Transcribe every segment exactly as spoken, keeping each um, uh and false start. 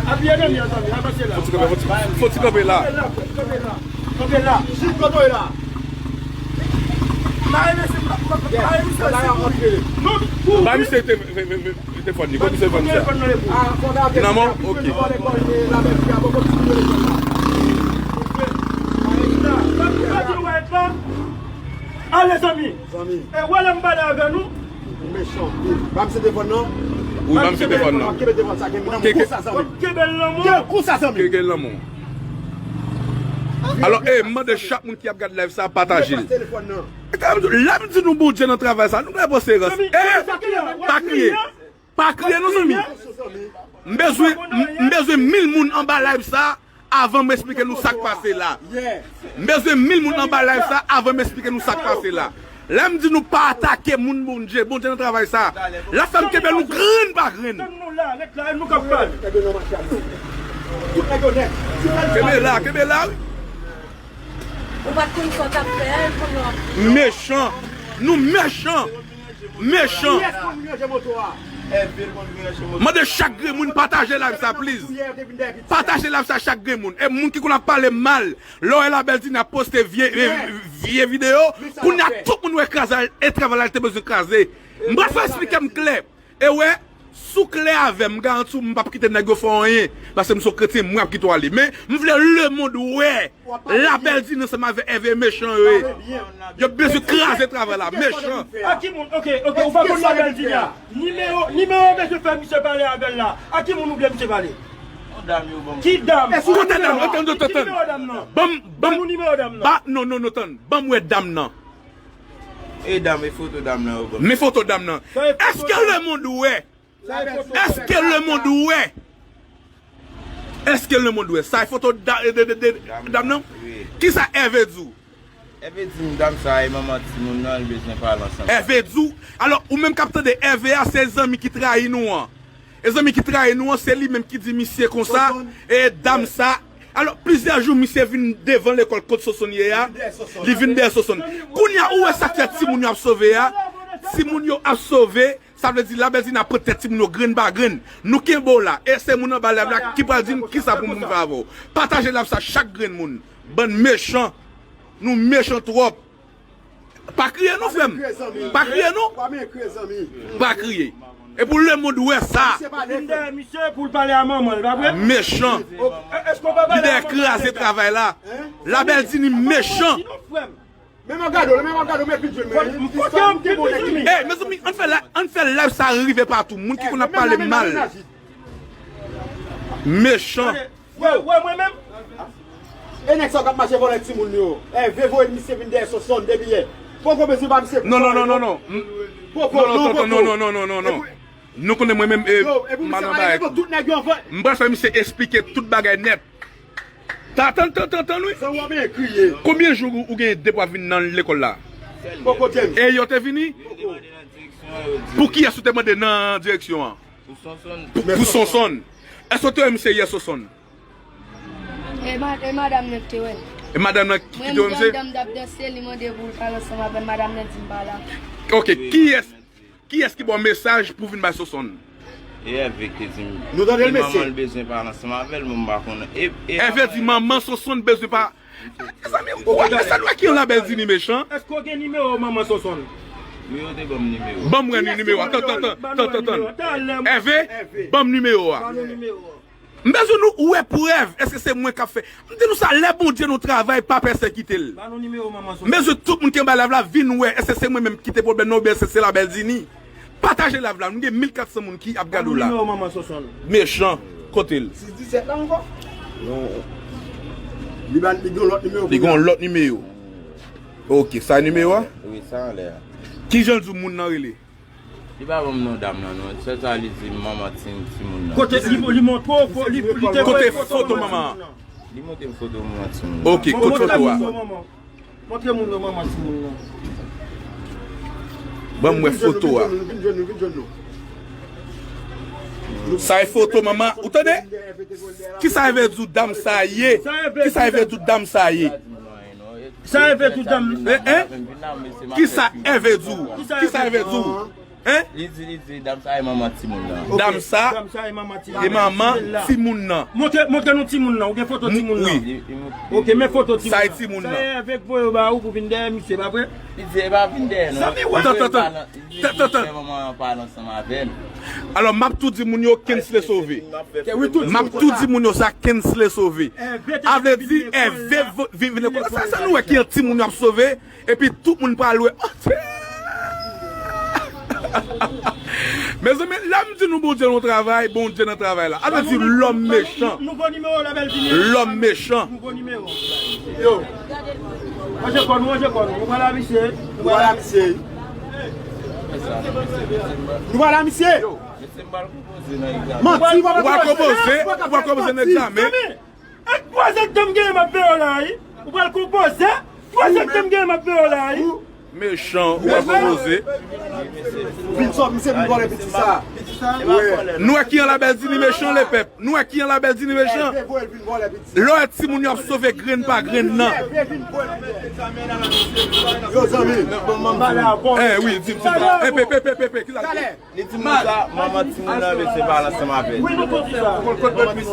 Apiye nan mi an, zanmi, avanse la. Fò ti kanpe, fò ti, fò ti kanpe la. Kanpe la, kanpe la. Kanpe la. Jis kote w ye la. Mare mesye, mare misye. Bay misye te, te, te, te, telefòn li. Kote telefòn sa? Nan men w? Ok. Ale, zanmi. Zanmi. E wè lè m pale avè nou. Ou mechan anpil. Ba m se telefòn nan. Wi, ba m se telefòn nan. Kebe telefòn sa, gen nan men kou sa, zanmi. Kebe l nan men w. Gen kou sa, zanmi. Kebe l nan men w. Alò, e, m mande chak moun ki ap gade live sa, pataje l. Telefòn nan. Lè m di nou Bondye nan travay sa, nou gen pase rans. E, pa kriye. Pa kriye non, zanmi. M bezwen, m, m bezwen mil moun anba live sa avan m esplike nou sa k pase la. M bezwen mil moun anba live sa avan m esplike nou sa k pase la. Lè m di nou pa atake moun Bondye, Bondye nan travay sa. L ap fè m kenbe nou grenn pa grenn. Tann nou la, ret la, e nou k ap pale. Kenbe la, kenbe la, wi. Ou pa t konn sa w t ap fè a, e kounye a w ap. Mechan. Nou mechan. Mechan. Mande chak grenn moun pataje live sa, please. Pataje live sa chak grenn moun. E moun ki konn ap pale mal, lè w wè Labèl Dini ap poste vye, vye, vye videyo, kounye a tout moun wè kraze e travay la li te bezwen kraze. M pral fè esplike m klè. E wè, si w klè avè m, m garanti w m p ap kite nèg yo fè w anyen. Paske m se yon kretyen, mwen ap kite w ale. Men, m vle lemonn wè Labèl Dini ansanm avè Ève mechan yo ye. Yo bezwen kraze travay la, mechan. A ki moun? Ok, ok, ou pa konn Labèl Dini a. Nimewo, nimewo mesye fè misye pale avè l la. A ki moun ou vle misye pale? Ki dam? Kote dam? Tann, tann, tann. Ban m, ban m. Ba, non, non, non, tann. Ban m wè dam nan. E dam, e foto dam nan yo ban m. Men foto dam nan. Èske lemonn wè? Èske lemonn wè? Èske lemonn wè? Sa e foto da, de, de, de, dam nan? Wi. Kisa Ève di w? Ève di m dam sa e manman timoun nan, li bezwen pale ansanm. Ève di w? Alò, ou menm k ap tande Ève a, se zanmi ki trayi nou an. E zanmi ki trayi nou an, se li menm ki di misye konsa, e dam sa. Alò, plizyè jou, misye vin devan lekòl kot Sonsonn ye a. Li vin dèyè Sonsonn. Kounye a, ou wè sa k fè timoun yo ap sove a? Timoun yo ap sove, sa vle di Labèl Dini ap pran tèt timoun yo grenn pa grenn. Nou kenbe w la. E se moun anba live la ki pral di n kisa pou moun fè avè w. Pataje live sa chak grenn moun. Bann mechan. Nou mechan twòp. Pa kriye non, frè m. Pa kriye non. Pa kriye. E pou lemonn wè sa. Vin dèyè misye pou l pale a manman l, pa vre? Mechan. Li dèyè kraze travay la. Labèl Dini mechan. Men m ap gade w, men m ap gade w, men pi djol mwen. Kote m pi djol? Ey, mezanmi, ann fè la, ann fè live sa rive patou. Moun ki konn ap pale mal. Mechan. Wè, wè mwen menm. E nèg sa yo k ap mache vòlè timoun yo. Ève voye misye vin dèyè Sonsonn depi yè. Poko bezwen pa misye. Non, non, non, non, non. Poko, non, non, poko. Non, non, non, non, non, non. Nou konnen mwen menm, e, m al anba. M pral fè misye esplike tout bagay nèt. Tann, tann, tann, tann, wi. Konbyen jou ou, ou gen depi w ap vin nan lekòl la? Poko, James. E yo te vini? Pou kiyès ou te mande nan direksyon an? Pou, pou Sonsonn. Èske w te wè misye yè Sonsonn? E ma-, e madanm nan ki te wè l. E madanm nan ki, ki te wè misye? Mwen, m di madanm t ap danse, li mande pou l pale ansanm avè m, madanm nan di m pa la. Ok, kiyès, kiyès ki ba w mesaj pou vin bay Sonsonn? E Ève ki te di m. Nou tande l, mesye. Manman l bezwen pale ansanm avè l, mwen m pa konnen. E, e Ève di manman Sonsonn bezwen pa-, mezanmi, ou wè sa nou wè ki yon Labèl Dini mechan? Èske w gen nimewo manman Sonsonn? Wi, yo te ban m nimewo. Ban m wè nimewo a. Tann, tann, tann, tann, tann. Ève, ban m nimewo a. Ban nou nimewo a. M bezwen nou wè prèv. Èske se mwen k ap fè? M di nou sa, lè Bondye nan yon travay, pa pèsekite l. Ba nou nimewo manman Sonsonn. M bezwen tout moun ki anba live la vin wè. Èske se mwen menm ki te pwoblèm nan oubyen èske se Labèl Dini? Pataje live la, nou gen mil kat san moun ki ap gade w la. Ba nou nimewo manman Sonsonn. Mechan, kote l? Sis disèt la ankò? Non. Li ba, li gen yon lòt nimewo. Li gen yon lòt nimewo. Ok, sa nimewo a? Wi, sa anlè a. Kijan l di w moun nan rele? Li pa ban m non dam nan, non. Sèl sa li di m manman ti, timoun nan. Kote li, li montre w, li, li te voye foto manman an? Li montre m foto manman timoun nan. Ok, kote foto a? Montre moun yo manman timoun nan. Ban m wè foto a. Sa e foto manman, ou tande? Kisa Ève di w dam sa ye? Kisa Ève di w dam sa ye? Sa Ève di w dam. Eh, eh? Kisa Ève di w? Kisa Ève di w? Hein? Li di, li di, dam sa e manman timoun nan. Ok. Dam sa Dam sa e manman timoun e nan. Manman Timoun nan. Timoun nan. Montre, montre nou timoun nan. Ou gen foto M- timoun nan? Wi. Li, li, Ok, men foto timoun Sa e nan. timoun Sa nan. e Èvè k voye yo ba ou pou vin dèyè misye, pa vre? Li di, e pa vin dèyè, non. Zami, wè. Li di, Tan, tan, tan. pale, li di, Tan, tan, tan. fè manman an pale ansanm avè m. Alò, m ap tou di moun yo, Cancel Sauvé. Ke wi, tout M ap timoun tou sa. di moun yo sa, Cancel Sauvé. Èvè te A vle vin di, lekòl Èvè la. vo- vin, vin lekòl. Sa, sa nou wè ki an timoun yo ap sove, epi tout moun pral wè. Mezanmi, lè m di nou Bondye nan travay, Bondye nan travay la. A vle di lòm mechan. Nouvo nimewo, Labèl Dini. Lòm mechan. Nouvo nimewo. Yo. Ranje kò nou, ranje kò nou. Nou pral la misye. Nou pral la misye. Nou pral la misye. Manti, Ou pral konpoze, ou pral konpoze nan egzamen. Zami, e twa zèdtan m genyen m ap veye w la, wi. Ou pral konpoze, twa zèdtan m genyen m ap veye w la, wi. Mechan, ou pral konpoze. Vin sòt, misye vin vòlè piti sa. Nou wè ki an Labèl Dini mechan, lepèp. Nou wè ki an Labèl Dini mechan. Lè w wè timoun yo ap sove grenn pa grenn nan. Yo, zanmi. Eh, wi, di m, di m. Eh, pe, pe, pe, pe, pe, ki sa? Li di moun sa, manman timoun nan bezwen pale ansanm avè l. Wi, nou konn sa.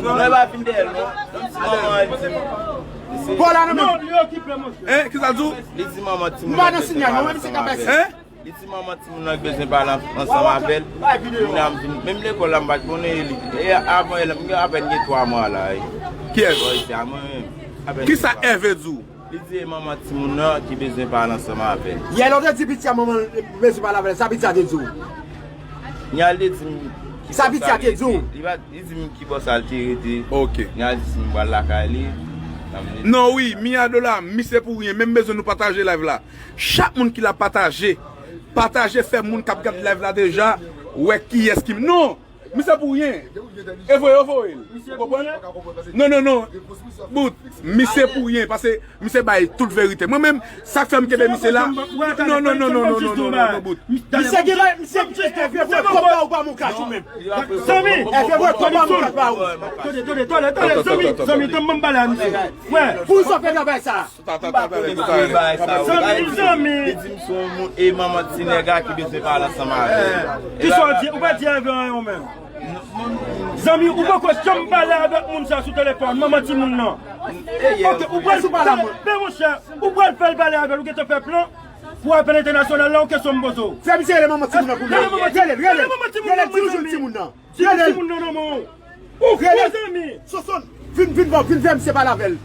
Non, e pa vin dèyè l, non. Manman an di. Bon, la, non, Non, li okipe, monchè. Eh, ki sa l di w? Li di manman timoun nan bezwen pale ansanm avè l. Eh? Li di manman timoun nan bezwen pale an- ansanm avè l. Moun nan vin, menm lekòl la, m pa t konnen li. E avan yè la, m gen apèn gen twa mwa la, wi. Kiyès? Bò isi a, mwen menm. Apèn Ki sa gen twa mwa. Èvè di w? Li di e manman timoun nan ki bezwen pale ansanm avè l. Yè lè w te di piti a manman bezwen pale avè l, sa piti a te di w? Nyal te di m ki Sa bò piti sa a te di w? Li pa, li di m ki bò sa l te rete. Ok. Nyal di m pral lakay li. Nan m rete Non, wi, lakay. Mia Dola, mi se pou ryen. Menm bezwen nou pataje live la. Chak moun ki la pataje, pataje fè moun k ap gad live la deja wè kiyès ki. Non! Misye pou ryen. E voye yo voye l. Ou konprann? Non, non, non. Bout, misye pou ryen, paske misye bay tout verite. Mwen menm, sa k fè m kenbe misye la. Non, non, non, non, non, non, non, non, non, bout. Misye gen la, misye gen la, fè vre kòb ba ou pa mou kach ou menm. Zanmi, fè vre kòb ba mou kach ba ou. Tande, tande, tande, tande, zanmi, zanmi, tann m pale a misye. Wè. Pou sa fè travay sa. Zanmi, zanmi. Li di m se yon moun, e manman ti nèg la ki bezwen pale ansanm avè l. Kisa w di? Ou pa di avè anyen ou menm. Zanmi, ou poko janm pale avèk moun sa sou telefòn, manman timoun nan. Ok, ou pral pale, men monchè, ou pral fè l pale avè l, ou gentan fè plan pou apèl entènasyonal la, ou kesyon m poze w. Fè misye rele manman timoun nan pou l. Rele, rele, rele, rele, di nou jwenn timoun nan. Timoun nan nan men w. Ou fou, zanmi. Sosonn, vin, vin, vin, vin fè misye pale avè l.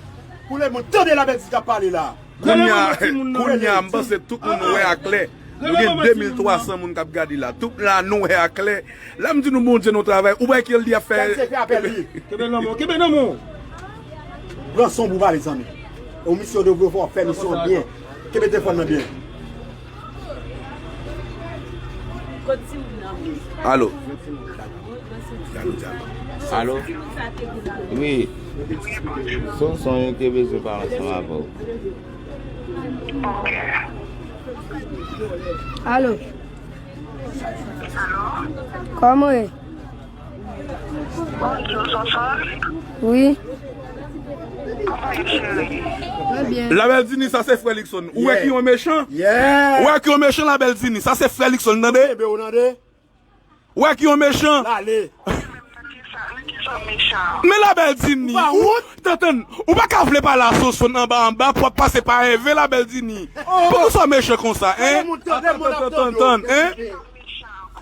Pou lemonn tande Labèl Dini k ap pale la. Kounye a, kounye a, m panse tout moun wè a klè. Nou gen de mil twa san moun k ap gade la. Tout la nou wè a klè. La m di nou Bondye nou travay. Ou wè ki l di ap fè. Kenbe nan men w, kenbe nan men w. Pran son pou pale, zanmi. Ou misyon de vre fò, fè misyon byen. Kenbe telefòn nan byen. Alo. Alo. Wi. Sonson, yo te bezwen pale ansanm avè w. Alo. Kòman w ye? Wi. Labèl Dini, sa se frè Luckson. Ou wè ki yon mechan? Ou wè ki yon mechan, Labèl Dini? Sa se frè Luckson, tande? Ou wè ki yon mechan? Men Labèl Dini, ou, tann, tann, ou pa ka vle pale a Sosonn anba anba pou ap pase pa Èvè, Labèl Dini. Poukisa w mechan konsa, en? Tann, tann, tann, tann, en?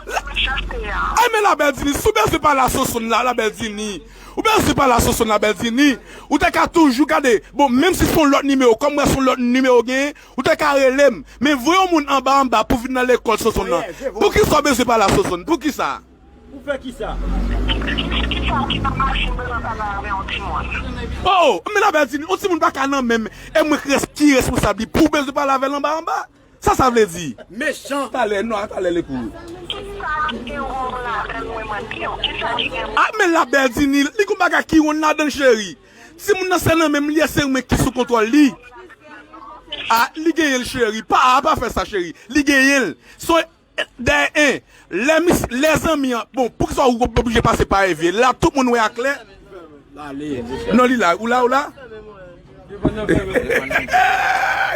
Ay, men Labèl Dini, si w bezwen pale a Sosonn la, Labèl Dini. Ou bezwen pale a Sosonn, Labèl Dini. Ou te ka toujou gade. Bon, menm si se yon lòt nimewo, kòm mwen se yon lòt nimewo genyen, ou te ka rele m. Men voye yon moun anba anba pou vin nan lekòl Sosonn nan. Poukisa w bezwen pale a Sosonn? Poukisa? Pou fè kisa? Kisa ki nan machin bezwen pale avè yon timoun? Oh, men Labèl Dini, yon timoun pa ka nan menm. E mwen ki res-, ki responsab li pou w bezwen pale avè l anba anba? Sa sa vle di? Mechan. Talè, non, talè, lekou. Kisa ki gen won ladan l, mwen mande w? Kisa ki gen won? Ah, men Labèl Dini, li gon bagay ki won ladan l, cheri. Timoun nan se nan menm li ye, se mwen ki sou kontwòl li. Ah, li genyen l, cheri. Pa, pa fè sa, cheri. Li genyen l. Son, dèyè, en. Lè mis, lè zanmi an, bon, poukisa w oblije pase pa Èvè? La, tout moun wè a klè. Non, li la, ou la, ou la?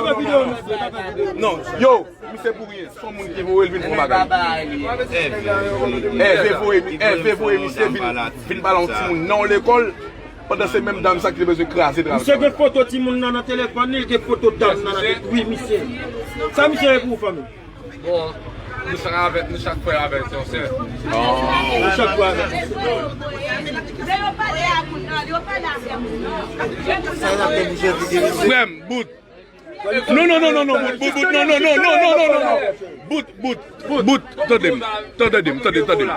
pa fè videyo, mesye, pa fè videyo. Non, yo, misye pou ryen. Se yon moun ki voye l vin fè yon bagay. Ève voye, Ève voye misye vin, vin pale yon timoun nan yon lekòl. Pandan se menm dam sa ki te bezwen kraze travay. Misye gen foto timoun nan nan telefòn li, li gen foto dam nan nan te-, wi, misye. Sa misye ye pou ou, fanmi? Bon, nou chak avè, nou chak frè avè yon sè. Nou chak frè avè yon sè. Frè m, bout. Non, non, non, non, non, bout, bout, bout, non, non, non, non, non, non, non, non. Bout, bout, bout, tande m, tande m, tande, tande m.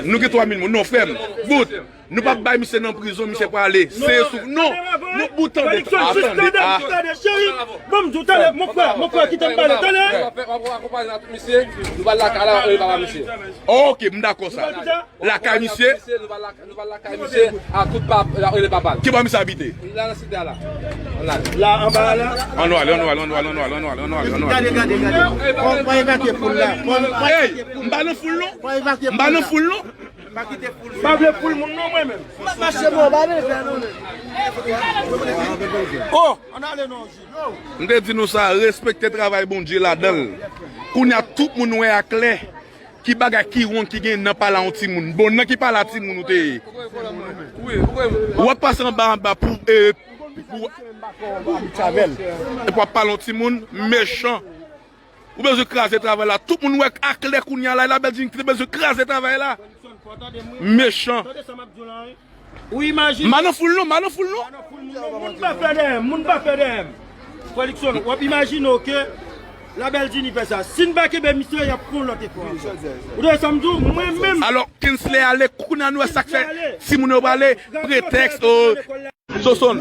Nou gen twa mil moun, non, frè m, bout. Nou p ap bay misye nan prizon, misye prale. Se sou, non, non, bout, tande, tande, tande, cheri. Bon, m di w, tande, mon frè, mon frè, kite m pale, tande. W ap akonpanye tout misye, nou va lakay la, e papa misye. Ok, m dakò sa. Lakay misye. Nou va lakay, nou va lakay misye a tout pa, la, rele papa l. Ki bò misye abite? La nan site a la. Ann ale. La anba a la. Ann ale, ann ale, ann ale, ann ale, ann ale, ann ale, ann ale. Gade, gade, gade. Fò, fò evakye foul la. Fò, fò evakye foul. M pa nan foul non. Fò evakye foul la. M pa nan foul non. Pa kite foul. M pa vle foul moun non mwen menm. M ap mache bò, ba men fè non. Oh, ann ale non. M te di nou sa, respekte travay Bondye ladan l. Kounye a tout moun wè a klè. Ki bagay ki wrong ki gen nan pale a yon timoun? Bon, nan ki pale a timoun ou te ye? W ap pase anba anba pou, e, pou, epi w ap pale yon timoun mechan. Ou bezwen kraze travay la. Tout moun wè aklè kounye a la, Labèl Dini ki te bezwen kraze travay la. Mechan. Ou imajine. M pa nan foul non, m pa nan foul non. M pa nan foul moun non, moun pa fè dèyè m, moun pa fè dèyè m. Frè Luckson, w ap imajine w ke Labèl Dini fè sa. Si n pa kenbe misye, y ap fè yon lòt efò ankò. Ou tande sa m di w? Mwen menm. Alò, Kinsley ale, kounye a nou wè sa k fè timoun yo prale, pretèks, o, Sosonn.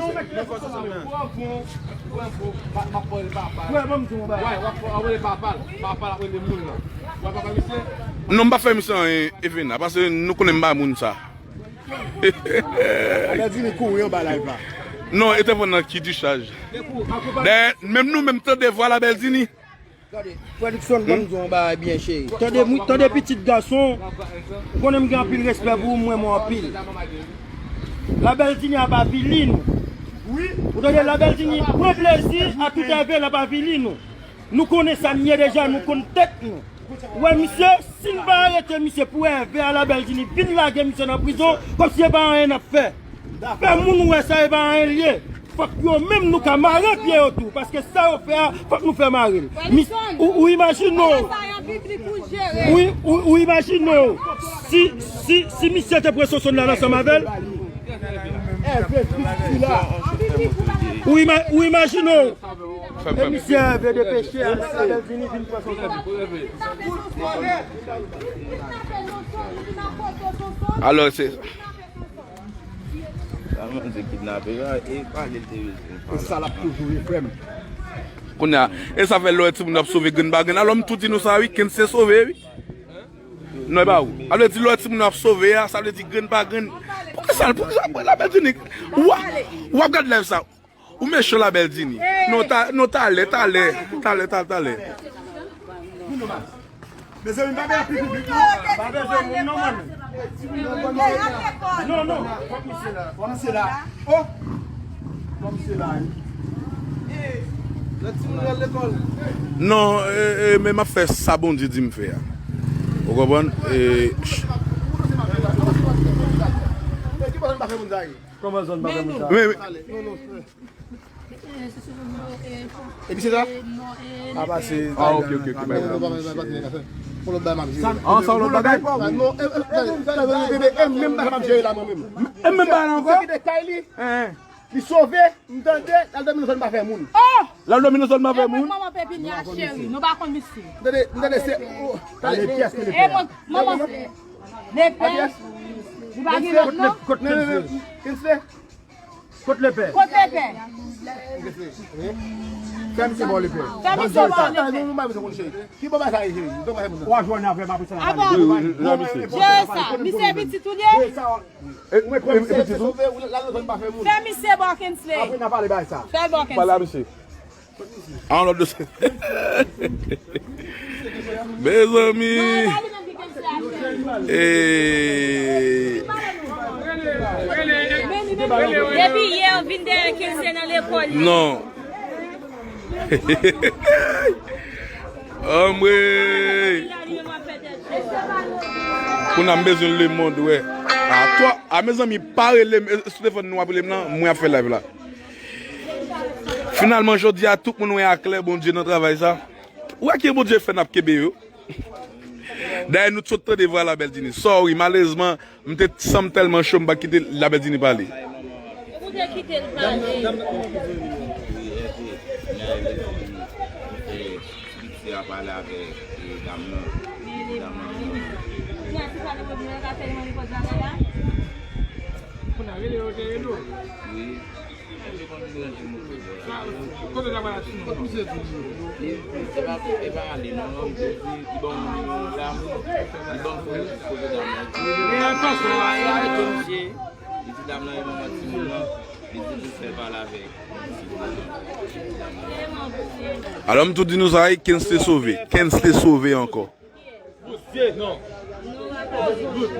Non, m pa fè misye anyen, Evena, paske nou konnen m pa moun sa. Labèl Dini kouri anba live la. Non, e te pran nan ki dichaj. Dayè, menm nou menm tande vwa Labèl Dini. Gade, Frè Luckson, ban m di w yon bagay byen, cheri. Tande, mou-, tande pitit gason, ou konnen m gen anpil respè pou ou, m renmen w anpil. Labèl Dini ap avili nou. Ou tande, Labèl Dini pran plezi a tout èvè, l ap avili nou. Nou konnen sa n ye deja, nou konn tèt nou. Ou wè misye, si n pa arete misye pou èvè a Labèl Dini vin lage misye nan prizon, kòmsi se pa anyen n ap fè. Fè moun wè sa e pa anyen l ye. Fòk yo menm nou ka mare pye yo tou, paske sa yo fè a, fòk nou fè mare l. Ou, ou imajine w. Ou, ou, ou imajine w. Si, si, si misye te pran Sosonn la ansanm avè l. Ou ima-, ou imajine w. E misye Ève de peche a, Labèl Dini vin pran Sosonn. Alò, se Sa mwen di kidnape a, e pale l te bezwen pale. E sa l ap toujou ye, frè m. Kounye a, e sa fè lè w wè timoun ap sove grenn pa grenn. Alò, m tou di nou sa, wi, Kense sove, wi. Non, e pa ou. Sa vle di lè w wè timoun ap sove a, sa vle di grenn pa grenn. Poukisa, poukisa, Labèl Dini, w ap, w ap gad live sa. Ou mechan Labèl Dini. Non, ta, non, talè, talè, talè, talè, talè. Mezanmi, pa pè anpil piblik, non. Pa bezwen moun, non, mwen. Non, non, fòk misye la. Fòk misye la. Oh! Fòk misye la, wi. Lè timoun al lekòl. Non, e, e, men m ap fè sa Bondye di m fè a. Ou konprann? E, Kòman zòn pa fè moun sa ye? Kòman zòn pa fè moun sa? Men, men, non, non. Epi se sa? A pase. Ah, ok, ok, ok. Yon lòt bagay m ap jere. Ah, sa yon lòt bagay? Non, e, e, e, e, e, e, menm bagay m ap jere la, mwen menm. E menm bagay la ankò? Misye kite kay li. Li sove, m tande, l al dòmi nan zòn pa fè moun. Oh! L al dòmi nan zòn pa fè moun. Manman Pepinya, cheri, nou pa konn misye. M tande, m tande se, oh, tande. Ale pyès li pè. E mwen, manman, lepè. Li pa gen lòt non? Kot Kensley? Kot lepè? Kot lepè? Fè misye ba w lepè. Fè misye ba w lepè. Ki bò bagay sa ye, cheri? Ou a jwenn avè m apre sa. Avan. Jere sa. Misye pitit ou l ye? E, mwen, e, e, pitit ou? Fè misye ba w Kensley. Apre n a pale bagay sa. Fè l ba w Kensley. Pale a misye. An lòt dosye. Mezanmi. E. Depi yè, vin dèyè Kensley nan lekòl li. Non. Anmwey. Kounye a m bezwen lemonn, wè. A, twa, a, mezanmi, pa rele m, e, sou telefòn nou ap rele m nan, mwen ap fè live la. Finalman, jodi a, tout moun wè aklè Bondye nan travay sa. Ou wè ke Bondye fè n ap kenbe yo. Dayè, nou t sot tande vwa Labèl Dini. Sorry, malerezman, m te, san m tèlman cho, m pa t kite Labèl Dini pale. Ou te kite l pale. Piti a pale avèk, e, dam nan. Dam nan. Wi. Kote dam nan la, Timoun? E, e pa, e pa ale non, non, li di, li ban m nimewo dam, li ban m kote dam nan. Li di, li di dam nan e manman Timoun nan, li di pou fè l pale avèk. Alò, m tou di nou sa, Kensley sove. Kensley sove ankò. Bondye, non.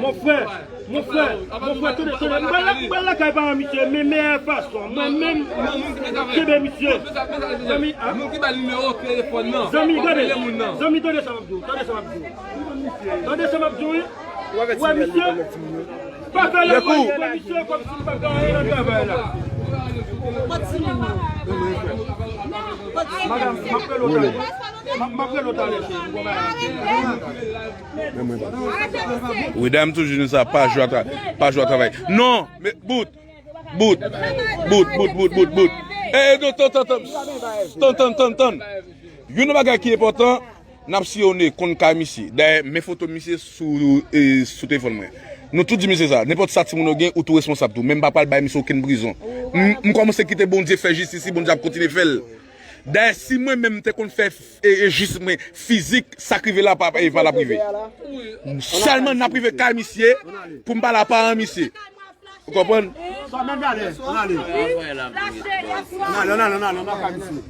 Mon frè, mon frè, mon frè, tande, tande. M pral la, m pral lakay paran misye, men meyè fason. Mwen menm, m kenbe misye. Zanmi, a? Moun ki ba nimewo telefòn nan. Zanmi, tande. Zanmi, tande sa m ap di w. Tande sa m ap di w. Tande sa m ap di w, wi. Ou wè misye? Pa fè lè kou. Misye kòmsi li pa gen anyen nan travay la. Madanm, m ap rele w talè. M ap, m ap rele w talè, cheri. Wi, dam toujou di sa, pa jwe a tra-, pa jwe a travay. Non, men, bout. Bout. Bout, bout, bout, bout, bout. E, e, non, tann, tann, tann. Tann, tann, tann, tann. Youn nan bagay ki enpòtan, n ap siyone konn kay misye. Dayè, men foto misye sou, e, sou telefòn mwen. Nou tout di misye sa. Nenpòt sa timoun yo gen, ou tou responsab tou. Men m pa pral bay misye okenn prizon. M, m kòmanse kite Bondye fè jistis li, Bondye ap kontinye fè l. Dayè, si mwen menm m te konn fè, e, e, jistis mwen fizik, sa k rive la pa, e, pa t ap rive. Sèlman n ap rive kay misye pou m pale a paran misye. Ou konprann? Sa menm gade, ann ale. Ann ale, ann ale, ann ale, ann ale, ann ale, ann ale.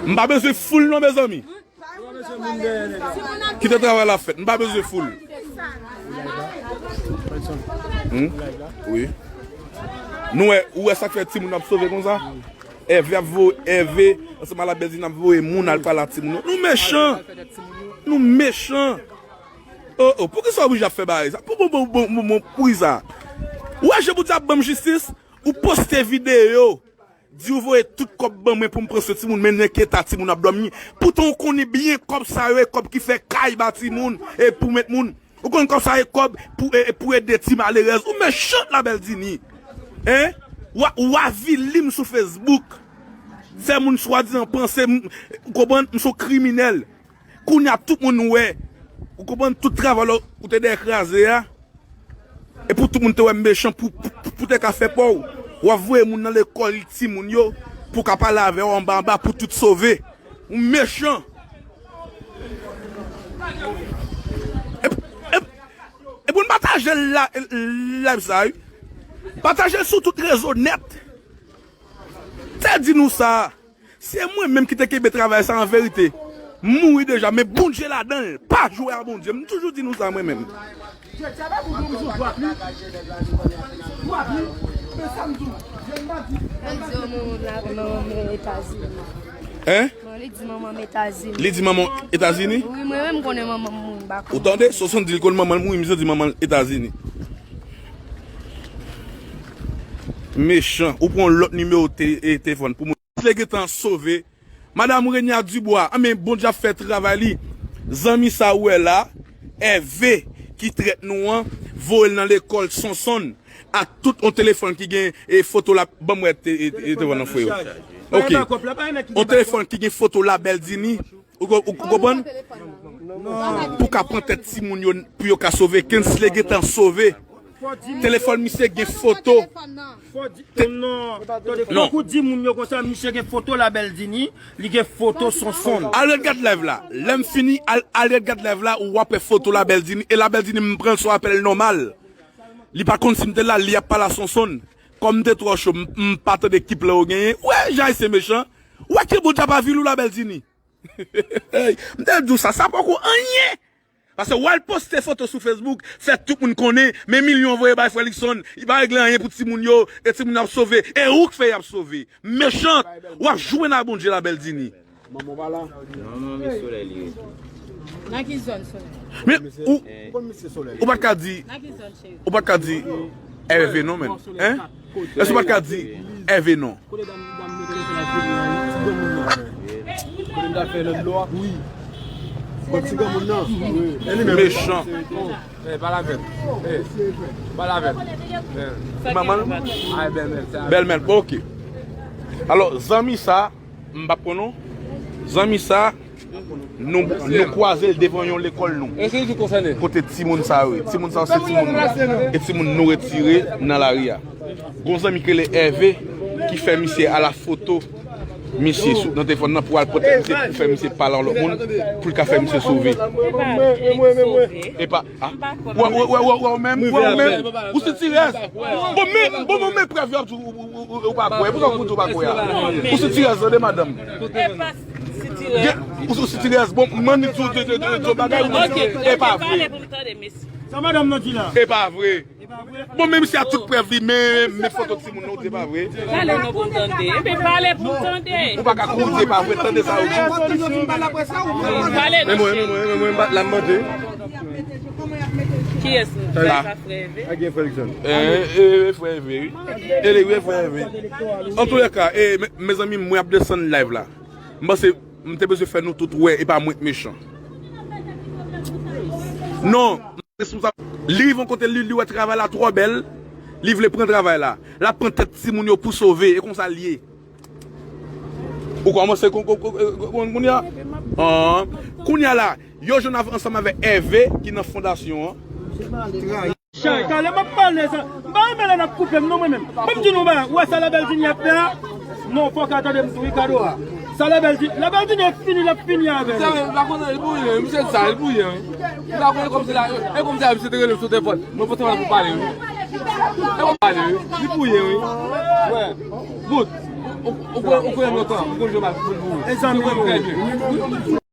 M pa bezwen foul non, mezanmi. Kite travay la fèt, m pa bezwen foul. Hmm? Wi. Nou wè, ou wè sa k fè timoun ap sove konsa? Ève ap voye, Ève ansanm a Labèl Dini ap voye moun al pale a timoun yo. Nou mechan. Nou mechan. Oh, oh, poukisa w oblije ap fè bagay sa? Pou, pou, pou, pou, pou, pou, poukisa? Ou wè jan Bondye ap ban m jistis? Ou poste videyo. Di ou voye tout kòb ban mwen pou m pran swen timoun, men nan ki eta timoun ap dòmi. Poutan ou konnen byen kòb sa yo e kòb ki fè kay ba timoun e pou met moun. Ou konn kòb sa e kòb pou, e, e pou ede ti malerèz. Ou mechan Labèl Dini. Hein? W a, w avili m sou Facebook. Fè moun swadizan panse m, ou konprann, m se yon kriminèl. Kounye a tout moun wè. Ou konprann tout travay la ou te dèyè kraze a. E pou tout moun te wè m mechan pou, pou, pou, pou te ka fè pa w. W ap voye moun nan lekòl timoun yo pou ka pale avè w anba anba pou tout sove. Ou mechan. E, e, e pou n pataje la, live sa, wi. Pataje l sou tout rezo nèt. Te di nou sa. Se mwen menm ki te kenbe travay sa an verite. Mouri deja, men Bondye ladan l. Pa jwe a Bondye. M toujou di nou sa, mwen menm. Mwen di yo moun la, manman m Etazini. Hein? Mwen, li di manman m Etazini. Li di manman Etazini? Wi, mwen menm konnen manman m mouri, m pa konnen. Ou tande? Sonson di l konn manman l mouri, misye di manman l Etazini. Mechan, ou pran lòt nimewo te, e, telefòn pou moun. Misye gentan sove. Madam Renia Dubois, anben, Bondye ap fè travay li. Zanmi sa ou wè la, Ève, ki trèt nou an, voye l nan lekòl Sonson. Ak tout on telefòn ki gen, e, foto la, ban m wè te, e, e, telefòn nan fwe yo. Ok. On telefòn ki gen foto Labèl Dini. Ou ko-, ou, ou konprann? Pou ka pran tèt timoun yo, pou yo ka sove. Kensley gentan sove. Telefòn misye gen foto. Fò di, non, tande, fòk ou di moun yo konsa, misye gen foto Labèl Dini, li gen foto Sonson. Al ret gad live la. Lè m fini, al, al ret gad live la, ou w ap wè foto Labèl Dini. E Labèl Dini, m pran l sou apèl nòmal. Li pa konn si m te la, li ap pale a Sonson. Kòm m te twò cho, m, m pa tande ki plan yo genyen. Wè, jan Ayisyen mechan. Wè ki bout ap avili w Labèl Dini. M te di w sa, sa poko anyen. Paske w al poste foto sou Facebook, fè tout moun konnen, men milyon voye bay Frè Luckson, li pa regle anyen pou timoun yo, e timoun yo ap sove, e ou k fè y ap sove. Mechan, w ap jwenn a Bondye Labèl Dini. Manman pa la. Manman mi Solèy li ye. Nan ki zòn Solèy? Men ou, ou pa t ka di, ou pa t ka di Ève non, men. Hein? Èske ou pa t ka di Ève non? Kote dam, dam mete nan fè la fini an, ti granmoun nan. Kote m ta fè nan dlo a? Wi. Bon, ti granmoun nan. Wi. E li menm. Mechan. Eh, pale avè l. Eh, pale avè l. Eh. Manman l? Ay, bèlmè l, se avè l. Bèlmè l, bon, ok. Alò, zanmi sa, m p ap pran non. Zanmi sa, nou, nou kwaze l devan yon lekòl nou. Kote timoun sa yo ye? Timoun sa yo se timoun nou. E timoun nou retire nan lari a. Gon zanmi ki rele Ève ki fè misye al a foto misye sou, nan telefòn nan pou al pran tèt misye pou fè misye pale a yon lòt moun pou l ka fè misye sove. Epa, ah. Wè, wè, wè, wè, wè, ou menm, wè, ou menm. Ou sitirèz. Bon, men, bon, bon, men prèv yo ap di ou, ou, ou, ou, ou pa kwè. Poukisa ou di ou pa kwè a? Ou sitirèz, tande, madanm. Epa sitirèz. Ou, ou sitirèz. Bon, m annik di w, di w, di w, di w bagay, ou di, e pa vre. Sa madanm nan di la? E pa vre. Bon, menm si a tout prèv li, men, men foto timoun nan, ou di e pa vre. Pale non pou m tande. Ebyen, pale pou m tande. Ou pa ka kouri, di e pa vre, tande sa yo di. Pale non, cheri. Men mwen, men mwen, men mwen, m pa t la, m mande. Kiyès? Sa, sa frè Ève? A gen frè Luckson. Eh, eh, eh, frè Ève, wi. E li, wi, frè Ève. Antoulèka, eh, me, mezanmi, mwen ap desann live la. M panse, m te bezwen fè nou tout wè, e pa mwen k mechan. Non, responsab. Li rive yon kote, li, li wè travay la twò bèl, li vle pran travay la. L ap pran tèt timoun yo pou sove, e konsa l ye. Ou kòmanse kon, kon, kon, kon, kon, kounye a? An. Kounye a la, yo jwenn avè, ansanm avè Ève ki nan fondasyon an. Chay, talè m ap pale sa. M pa renmen lè n ap koupe m non, mwen menm. Ban m di nou bagay, ou wè sa Labèl Dini ap fè a? Non, fòk a tande m tou, wi, kado a. Sa Labèl Dini, Labèl Dini e fini, l ap fini avè nou. Misye, m pa konnen, li bouye, misye di sa, li bouye, wi. M pa konnen kòmsi la, e kòmsi la, misye te rele m sou telefòn. Mwen pote mal pou pale, wi. E pou pale, wi. Li bouye, wi. Wè. Bout. Ou, ou, ou, ou konnen m lontan, ou konn jwe mal pou l bouye. Mezanmi. Ou konnen m trè byen.